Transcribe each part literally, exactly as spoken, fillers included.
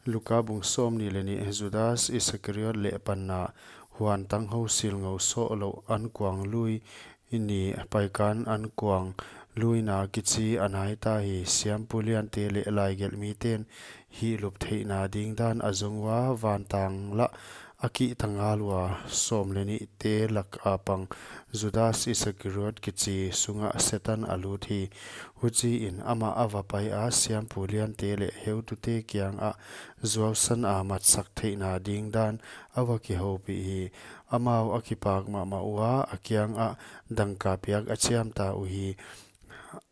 Luka bung sawmnih leh nih. Judas Iskariot lehpanna. Huan tanghou silngou sawhlouh ankuang lui ni, paikan ankuang luina kichi a naita hi. Siampu liante leh laigelhmiten hihlup theihna ding dan a zong ua, vantang lah a kihta ngal ua, sawm leh nihte lak a pang Judas Iskariot kichi sungah Setan a lut hi. Huchiin amah a va pai a, siampu liante leh heutute kiangah zuausan a matsak theihna ding dan a va kihoupih hi. Amau a kipak mahmah ua, a kiangah dangka piak a chiamta uhi.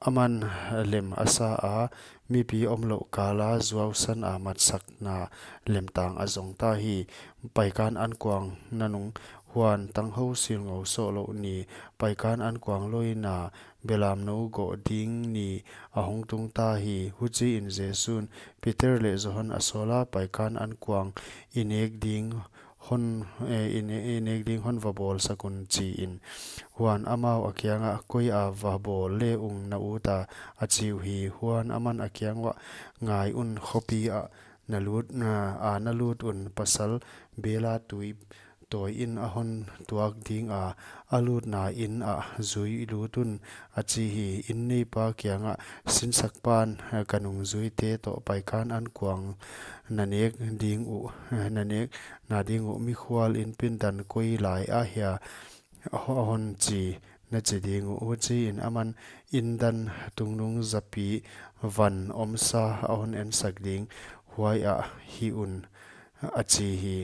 Aman lem a sa a, mipi omlouh kala zuausan a matsakna lemtang a zongta hi. Paikan ankuang nanung. Huan tanghou silngou sawhlouh ni, paikan ankuang luina, belamnou goh ding ni a hong tungta hi. Huchiin Jesu'n Peter leh Johan a sawla, paikan ankuang i nek ding hon, eh, i ne-, i nek ding hon va bawlsak un, chiin. Huan amau a kiangah, koi a va bawl le ung na ut a, a chi uhi. Huan aman a kiang uah, ngai un, khopi ah na lut, na, a na lut un, pasal bela tui tawi in a hon tuak ding a, a lutna in ah zui lut un, a chi hi. In neipa kiangah, sinsakpa'n, eh, ka nungzuite toh paikan ankuang na nek ding uh, eh, na nekna ding uh, mikhual in pindan koi lai ahia a ho-, a hon chi, na chi ding uh. Huchiin aman indan tungnung zapi van omsa a hon ensak ding, huai ah hih un, a chi hi.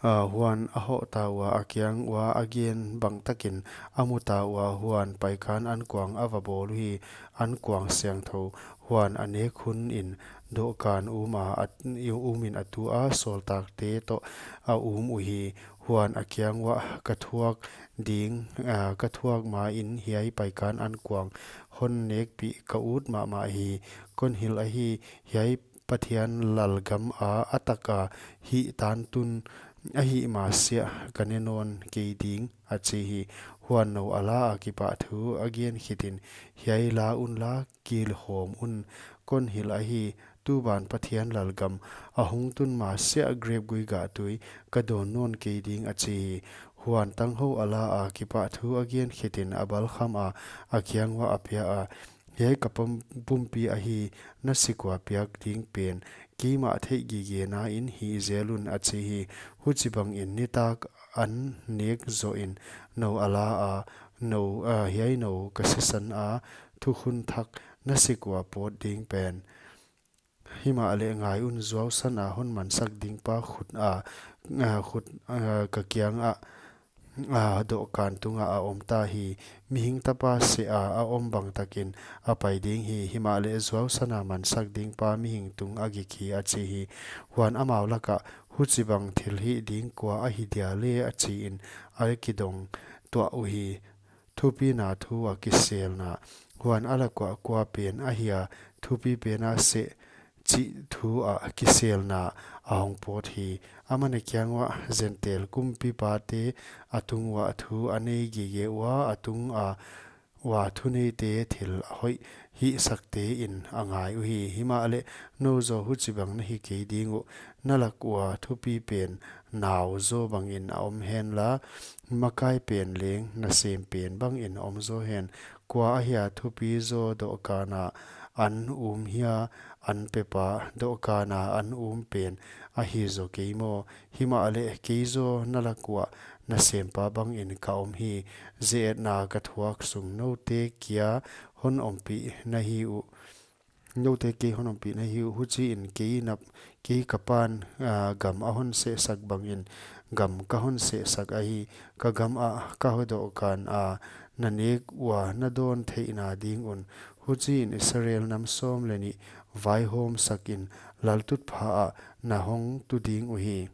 Ah, huan a hohta ua, a kiang ua a gen bangtakin a muta ua, huan paikan ankuang a va bawl uhi, ankuang siangthou. Huan a nek hun in dohkan um a, a, um in a tu a, sawltakte toh a um uhi. Huan a kiang uah, ka thuak ding, ah, ka thuak ma in hiai paikan ankuang hon nekpih ka ut mahmah hi. Kon hilh ahi, hiai Pathian lalgam a a tak a hih tan tun ahih masiah ka ne nawn kei ding, a chi hi. Huan nou a la a kipahthu a gen khitin, hiai la unla, kihawm un, kon hilh ahi, tuban Pathian lalgam a hong tun masiah grep gui gahtui ka dawn nawn kei ding, a chi hi. Huan tanghou a la a kipahthu a gen khitin a balkham a, a kiang uah a pia a, hiai ka pum-, pumpi ahi, na sik ua piak ding pen, keimah theih gigena in hih zel un, a chi hi. Huchibangin nitak an nek zoh in nou a la a, nou, ah, hiai nou ka sisan a, thukhun thak na sik ua pawt ding pen. Himahleh ngai un, zuausan a hon mansak dingpa khut a, ah, khut, ah, ka kiang ah, ah, dohkan tungah a omta hi. Mihing tapa seh a a om bangtakin a pai ding hi. Himahleh zuausan a mansak dingpa mihing tung a gik hi, a chi hi. Huan amau lakah, huchibang thilhih ding kua ahi dia le, a chiin a kidong tuah uhi. Thupina thu a kiselna. Huan a lak uah, kua pen ahia thupi pen a seh chih thu a kiselna a hong pawt hi. Aman a kiang uah, Gentail kumpipate a tung uah thu a nei gige ua, a tung a ua thuneite thil hoih hihsakte in a ngai uhi. Himahleh nou zaw huchibang na hi kei ding uh, na lak ua thupi pen nau zaw bangin a om henla, makai pen leng nasem pen bangin om zaw hen. Kua ahia thupi zaw dohkan a an um hia, an pepa dohkan a an um pen ahi zaw kei maw? Himahleh kei zaw na lak uah nasempa bangin ka om hi. Ze-etna ka thuak sung noute kia hon ompih na hi uh. Noute kei hon ompih na hi uh, huchiin kei na, kei ka Pa'n, ah, gam a hon sehsak bangin gam ka hon sehsak ahi. Ka gam ah ka hodohkan a, na nek ua na dawn theihna ding un. Huchiin Israel nam sawm leh nih vaihawmsakin laltutphah ah na hong tu ding uhi.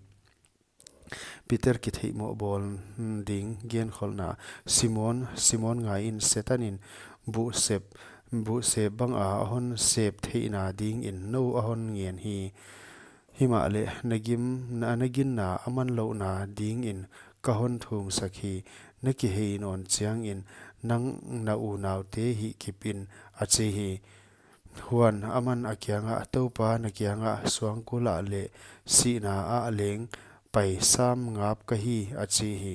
Peter kitheihmoh bawl ding genkholhna. Simon, Simon, ngaiin, Setan in buhsep, buhsep banga a hon sep theihna dingin nou a hon ngen hi. Himahleh na gim, na, na ginna a manlouhna dingin ka hon thumsak hi. Na kihei nawn chiangin nang na unaute hihkip in, a chi hi. Huan aman a kiangah, Toupa, na kiangah suangkul ah leh sihna ah leng pai sam ngap ka hi, a chi hi.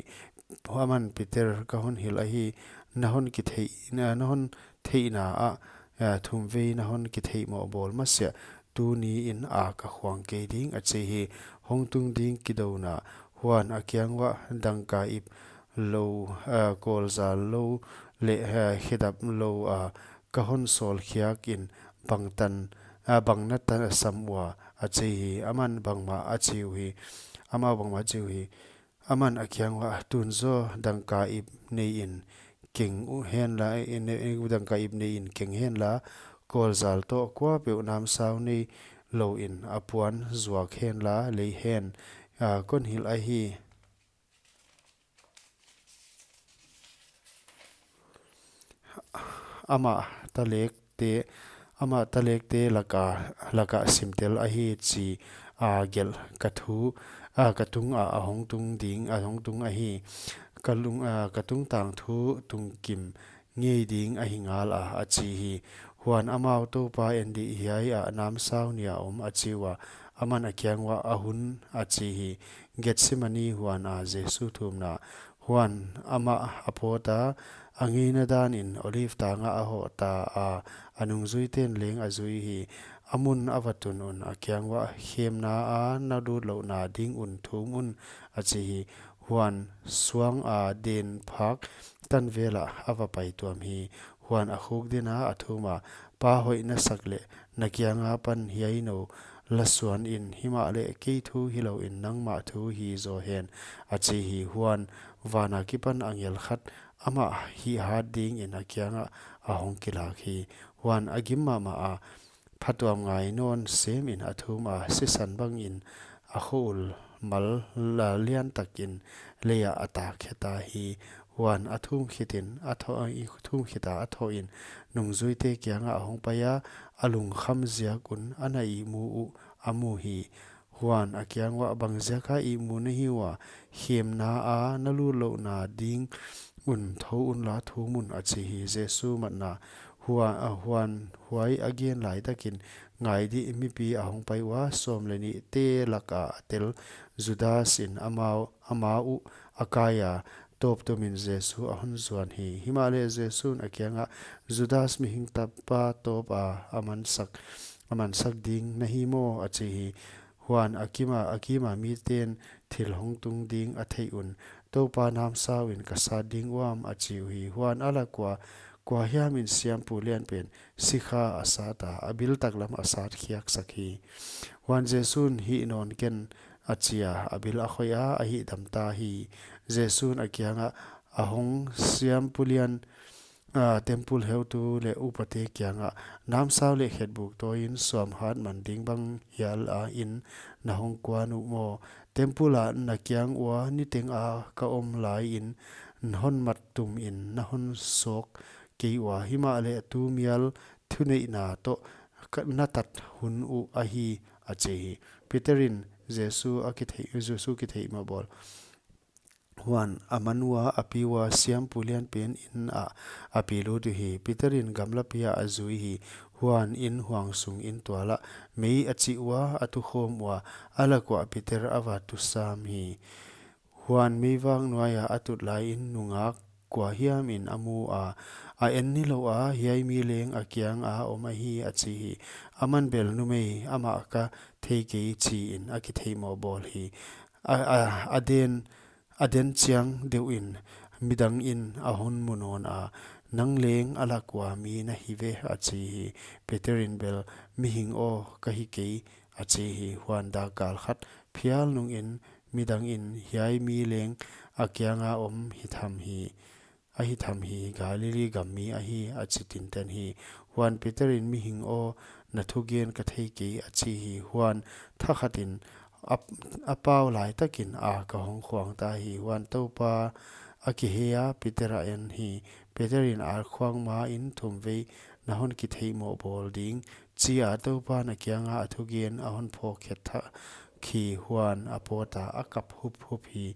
Aman, Peter, ka hon hilh ahi, na hon kitheih, na, na hon theihna ah, ah, thumvei na hon kitheihmoh bawl masiah, tuni in a ka khuang kei ding, a chi hi. Hong tung ding kidouna, huan a kiang uah, dangka ip lou, ah, kawlzal lou leh, ah, khedap lou a ka hon sawlkhiak in bangtan, ah, bang na tan sam ua, a chi hi. Aman bangmah a chi uhi. Amau bangmah a chi uhi. Aman a kiang uah, tun zaw dangka ip nei in keng u henla, in, in, dangka ip nei in keng henla, kawlzal toh kuapeuh namsau nei lou in a puan zuak henla, lei hen, ah, kon hilh ahi. Amah talekte, amah talekte laka, laka simtel ahi chi a gelh ka thu, a, ka tung a, a hong tung ding, a hong tung ahi. Ka lung, a, ka tungtang thu tungkim ngei ding ahi ngal a, a chi hi. Huan amau, Toupa, en dih, hiai ah namsau nia om, a chi ua. Aman a kiang uah, a hun, a chi hi. Getsemani huan a Jesu thumna. Huan amah a pawt a, a ngeina dan in Olive tang ah a hoh ta a, a nungzuiten leng a zui hi. A mun a va tun un a kiang uah, khemna a na lut louhna ding un thum un, a chi hi. Huan suang a den phak tanvel ah a va pai tuam hi. Huan a khuk den a, a thum a, Pa hoih, na sak leh na kiang apan hiai nou la suan in, himahleh kei thu hilou in nangmah thu hi zaw hen, a chi hi. Huan van a kipan angel khat amah hihhat ding in a kiang ah a hong kilak hi. Huan a gim mahmah a, phatuam ngai nawn sem in a thum a, sisan bang in a khoul mal la lian tak in lei ah a tak khe ta hi. Huan a thum khit in a thoh, a thum khit a, a thoh in nungzuite kiang ah a hong pai a, a lungkham ziak un a na ihmu uh a mu hi. Huan a kiang uah, bang ziak a ihmu na hi ua? Khemna a na lut louhna ding un thou un la thum un, a chi hi. Jesu matna. Huan, a, huan huai a gen lai tak in ngai dih, mipi a hong pai ua, sawm leh nihte lak a a tel Judas in amau, amau uh a kai a, tawp tum in Jesu a hon zuan hi. Himahleh Jesu'n a kiang ah, Judas, Mihing Tapa tawp a a mansak, a mansak ding na hi maw? a chi hi. Huan a kim a, a kim a miten thil hong tung ding a theih un, Toupa, namsau in ka sat ding uam? a chi uhi. Huan a lak ua kua hiam in siampu lian pen sikha a sat a, a bil tak lam a sat khiak sak hi. Huan Jesu'n, Hih nawn ken, a chi a, a bil a khoih a, a hihdam ta hi. Jesu'n a kiang ah, A hong siampu lian, a, temple heutu leh upate kiang ah, Namsau leh khetbuk tawi in suamhat man ding bang hial a in na hong kuan uh maw? Temple ah na kiang ua niteng a ka om lai in hon mat tum in na hon sawk kei ua, himahleh tumial thuneihna toh ka na tat hun uh ahi, a chi hi. Peter in Jesu a kitheih, Jesu kitheihmoh bawl. Huan a man ua a pi ua siampu lian pen in ah a pi lut uhi. Peter in gamlapi ah a zui hi. Huan in huang sung in tual ah mei a chih ua, a tukhawm ua, a lak uah Peter a va tusam hi. Huan meivak nuai ah a tut lai in nungak kua hiam in a mu a, a en nilou a, Hiai mi leng a kiang a om ahi, a chi hi. Aman bel, Numei, amah ka thei kei, chi in a kitheihmoh bawl hi. A, a, a den, a den chiang deuh in midang in a hon mu nawn a, Nang leng a lak ua mi na hi ve, a chi hi. Peter in bel, Mihing aw, ka hi kei, a chi hi. Huan dakkal khat phial nung in midang in, Hiai mi leng a kiang a om hi tham hi, a hi tham hi, Galili gam mi ahi, a chi tinten hi. Huan Peter in, Mihing aw, na thugen ka thei kei, a chi hi. Huan thakhat in a, a pau lai tak in a ka hong khuang ta hi. Huan Toupa a kihei a, Peter a en hi. Peter in, A khuang ma in thumvei na hon kitheihmoh bawl ding, chi a, Toupa'n a kiang a a thugen a hon phawk khet thak hi. Huan a pawt a, a kap huphup hi.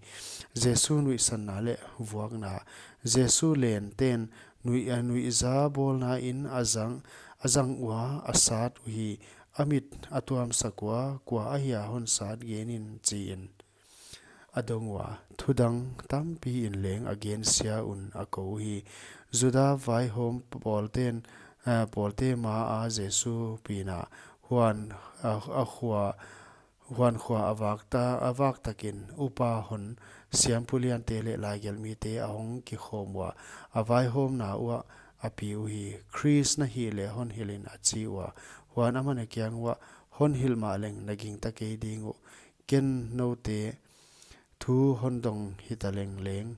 Jesu nuihsanna leh vuakna. Jesu len ten nuih, a nuihza bawlna in a zang, a zang ua, a sat uhi. A mit a tuamsak ua, Kua ahia hon sat genin? chiin a dong ua, thudang tampiin leng a gensia un a ko uhi. Juda vaihawm pawlten, eh, pawlte maa Jesu piin a, huan, a, a khua, huan khua a vak ta, a vak takin upa hon, siampu liante leh laigelhmite a hong kikhawm ua, a vaihawmna uah a pi uhi. Khrist na hih leh hon hilhin, a chi ua. Huan aman a kiang uah, Hon hilh mahleng na gingta kei ding uh. Ken noute thu hon dong hitaleng leng,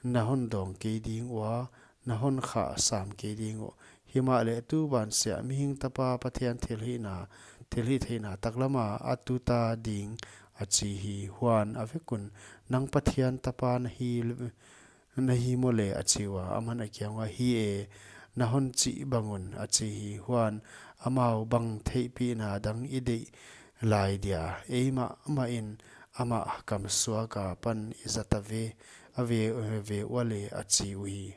na hon dawng kei ding ua, na hon khah sam kei ding uh. Himahleh tu bansiah Mihing Tapa Pathian thilhihna, thilhihtheihna taklama a tuta ding, a chi hi. Huan a vek un, Nang Pathian Tapa na hi, na hi maw leh? a chi ua. Aman a kiang uah, Hi e, na hon chih bang un, a chi hi. Huan amau, Bang theihpihna dang i deih lai dia? Eimah mahin amah kamsuak apan i zat a ve, a ve, ve ua leh, a chi uhi.